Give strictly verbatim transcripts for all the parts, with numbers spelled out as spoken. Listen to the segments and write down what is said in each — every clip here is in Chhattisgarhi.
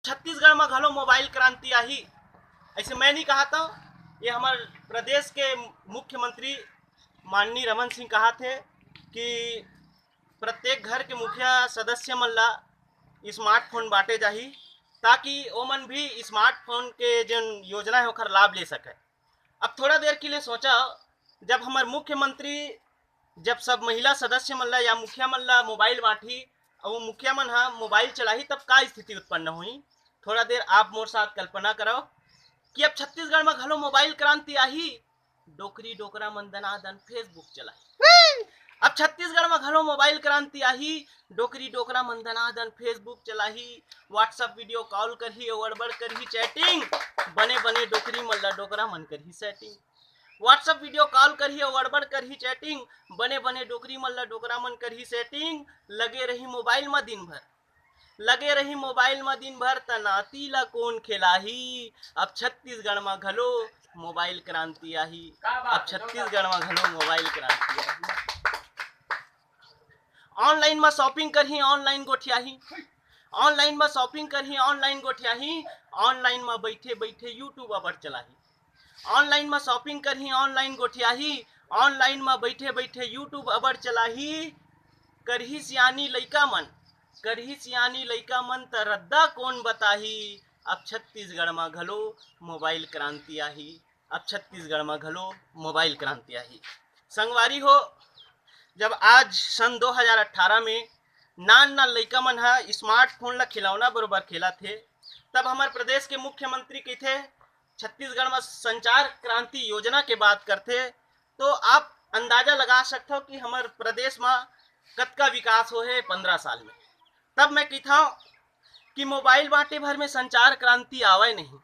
छत्तीसगढ़ में घलो मोबाइल क्रांति आही, ऐसे मैं नहीं कहा था। ये हमारे प्रदेश के मुख्यमंत्री माननीय रमन सिंह कहा थे कि प्रत्येक घर के मुखिया सदस्य मन ला स्मार्टफोन बांटे जाही, ताकि ओमन भी स्मार्टफोन के जो योजना है ओकर लाभ ले सके। अब थोड़ा देर के लिए सोचा, जब हमारे मुख्यमंत्री जब सब महिला सदस्य मन ला या मुखिया मन ला मोबाइल बांटही और वो मुखिया मन हा मोबाइल चलाही, तब का स्थिति उत्पन्न हुई? थोड़ा देर आप मोर साथ कल्पना करो कि अब छत्तीसगढ़ में घलो मोबाइल क्रांति आही। डोकरी डोकरा मन दनादन Facebook चलाही। अब छत्तीसगढ़ में घलो मोबाइल क्रांति आही। डोकरी डोकरा मन दनादन Facebook चलाही, WhatsApp वीडियो कॉल करही, अड़बड़ करही चैटिंग, बने बने डोकरी मन ला डोकरा मन करही सेटिंग। WhatsApp वीडियो कॉल करही अउ अड़बड़ करही चैटिंग, बने बने डोकरी मन ला डोकरा मन करही सेटिंग। लगे रही मोबाइल म दिन भर, लगे रही मोबाइल म दिन भर, त नाती ला कोन खेलाही? अब छत्तीसगढ़ म घलो मोबाइल क्रांति आही। अब छत्तीसगढ़ म घलो मोबाइल क्रांति आही। ऑनलाइन म शॉपिंग करही, ऑनलाइन गोठियाही। ऑनलाइन म शॉपिंग करही, ऑनलाइन गोठियाही। ऑनलाइन म बैठे बैठे YouTube अबड़ चलाही। ऑनलाइन म शॉपिंग करही, ऑनलाइन गोठियाही। ऑनलाइन म बैठे बैठे YouTube अबड़ चलाही। करही सियानी लइका मन, करही सियानी लइका मन, त रद्दा कोन बताही? अब छत्तीसगढ़ म घलो मोबाइल क्रांति आही। अब छत्तीसगढ़ म घलो मोबाइल क्रांति आही। संगवारी हो, जब आज सन दो हज़ार अठारह में नान नान लइका मन ह स्मार्टफोन ला खिलौना बरोबर खेलत हे, तब हमर प्रदेश के मुख्यमंत्री कहिथे, छत्तीसगढ़ म संचार क्रांति योजना के बात करथे, तो आप अंदाजा लगा सकथव कि हमर प्रदेश म कतका विकास होहे पंद्रह साल में। तब मैं कहिथव कि मोबाइल बांटे भर में संचार क्रांति आवय नहीं।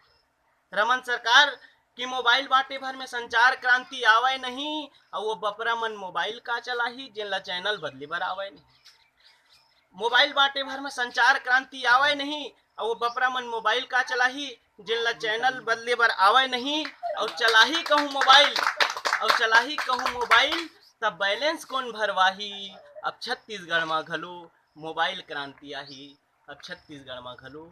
रमन सरकार, कि मोबाइल बांटे भर में संचार क्रांति आवय नहीं, अउ वो बपरा मन मोबाइल का चलाही, जेन ला चैनल बदले बर आवय नहीं। मोबाइल बांटे भर में संचार क्रांति आवय नहीं, अउ वो बपरा मन मोबाइल का चलाही, जेन ला चैनल बदले बर आवय नहीं, अउ चलाही कहूँ मोबाइल, अउ चलाही कहूँ मोबाइल, तब बैलेंस कोन भरवाही? अब छत्तीसगढ़ म घलो मोबाइल क्रांति आही। अब छत्तीसगढ़ म घलो